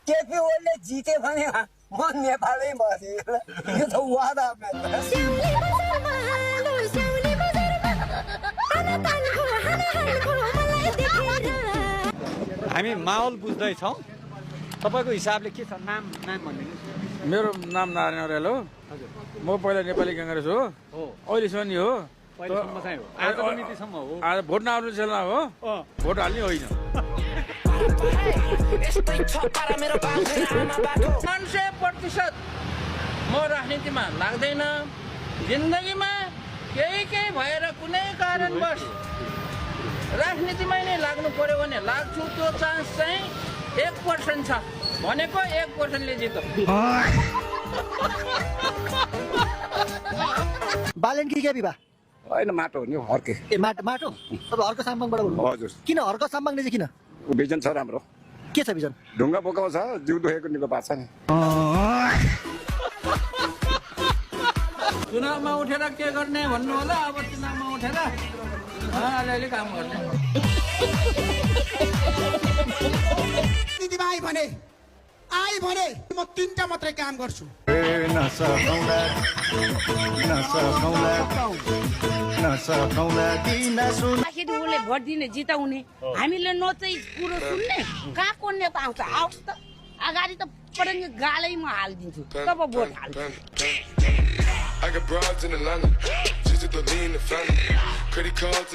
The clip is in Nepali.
केपी ओलीले जिते भने म नेपालै बसेँ यो त वादा हामी माहौल बुझ्दैछौँ तपाईँको हिसाबले के छ नाम भनिदिनुहोस् मेरो नाम नारायण अर्याल हो म पहिला नेपाली काङ्ग्रेस हो अहिलेसम्म नि हो पहिलेसम्म चाहिँ हो आजको नीतिसम्म हो आज भोट नआउनु चेलमा हो भोट हाल्ने होइन 100% म राजनीतिमा लाग्दैन जिन्दगीमा केही भएर कुनै कारणवश राजनीतिमै नै लाग्नु पर्यो भने लाग्छु त्यो चान्स चाहिँ 1% छ भनेको 1%ले जित्छ बालेन कि के बिबा होइन माटो हो नि हर्के ए माटो अब हर्क साम्बाङबाट बोल्नु हजुर किन हर्क साम्बाङले चाहिँ किन भिजन छ राम्रो के छ भिजन ढुङ्गा बोकाउँछ जिउ दुखेको निको पार्छ नि चुनावमा उठेर के गर्ने भन्नु होला अब चुनावमा उठेर अलिअलि काम गर्ने दिदीमा आई भने म 3टा मात्रै काम गर्छु उसले भोट दिने जिताउने हामीले न चाहिँ कुरो सुन्ने कहाँ को नेता आउँछ आओस् त अगाडि त पढ्ने गालैमा हालिदिन्छु तब भोट हाल्छु